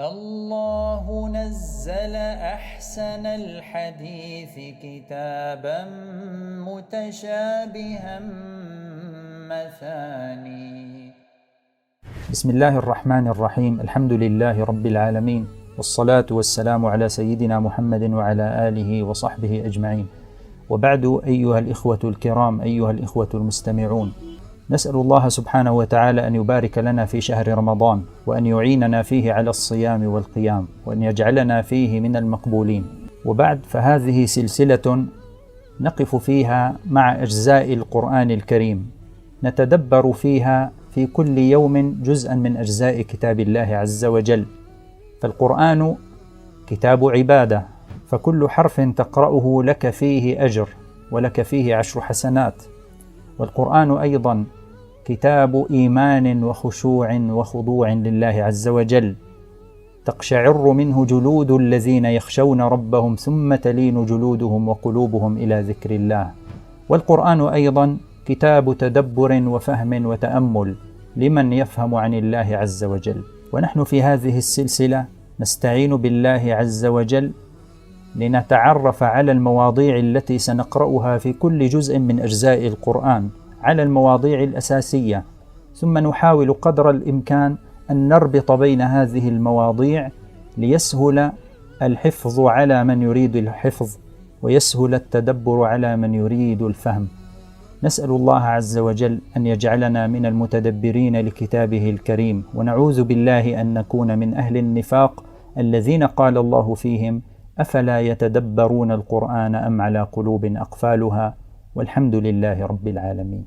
الله نزل أحسن الحديث كتابا متشابها مثاني. بسم الله الرحمن الرحيم. الحمد لله رب العالمين، والصلاة والسلام على سيدنا محمد وعلى آله وصحبه أجمعين. وبعد، أيها الإخوة الكرام، أيها الإخوة المستمعون، نسأل الله سبحانه وتعالى أن يبارك لنا في شهر رمضان، وأن يعيننا فيه على الصيام والقيام، وأن يجعلنا فيه من المقبولين. وبعد، فهذه سلسلة نقف فيها مع أجزاء القرآن الكريم، نتدبر فيها في كل يوم جزءا من أجزاء كتاب الله عز وجل. فالقرآن كتاب عبادة، فكل حرف تقرأه لك فيه أجر ولك فيه 10 حسنات. والقرآن أيضا كتاب إيمان وخشوع وخضوع لله عز وجل، تقشعر منه جلود الذين يخشون ربهم ثم تلين جلودهم وقلوبهم إلى ذكر الله. والقرآن أيضا كتاب تدبر وفهم وتأمل لمن يفهم عن الله عز وجل. ونحن في هذه السلسلة نستعين بالله عز وجل لنتعرف على المواضيع التي سنقرأها في كل جزء من أجزاء القرآن، على المواضيع الأساسية، ثم نحاول قدر الإمكان أن نربط بين هذه المواضيع ليسهل الحفظ على من يريد الحفظ، ويسهل التدبر على من يريد الفهم. نسأل الله عز وجل أن يجعلنا من المتدبرين لكتابه الكريم، ونعوذ بالله أن نكون من أهل النفاق الذين قال الله فيهم: أفلا يتدبرون القرآن أم على قلوب أقفالها. والحمد لله رب العالمين.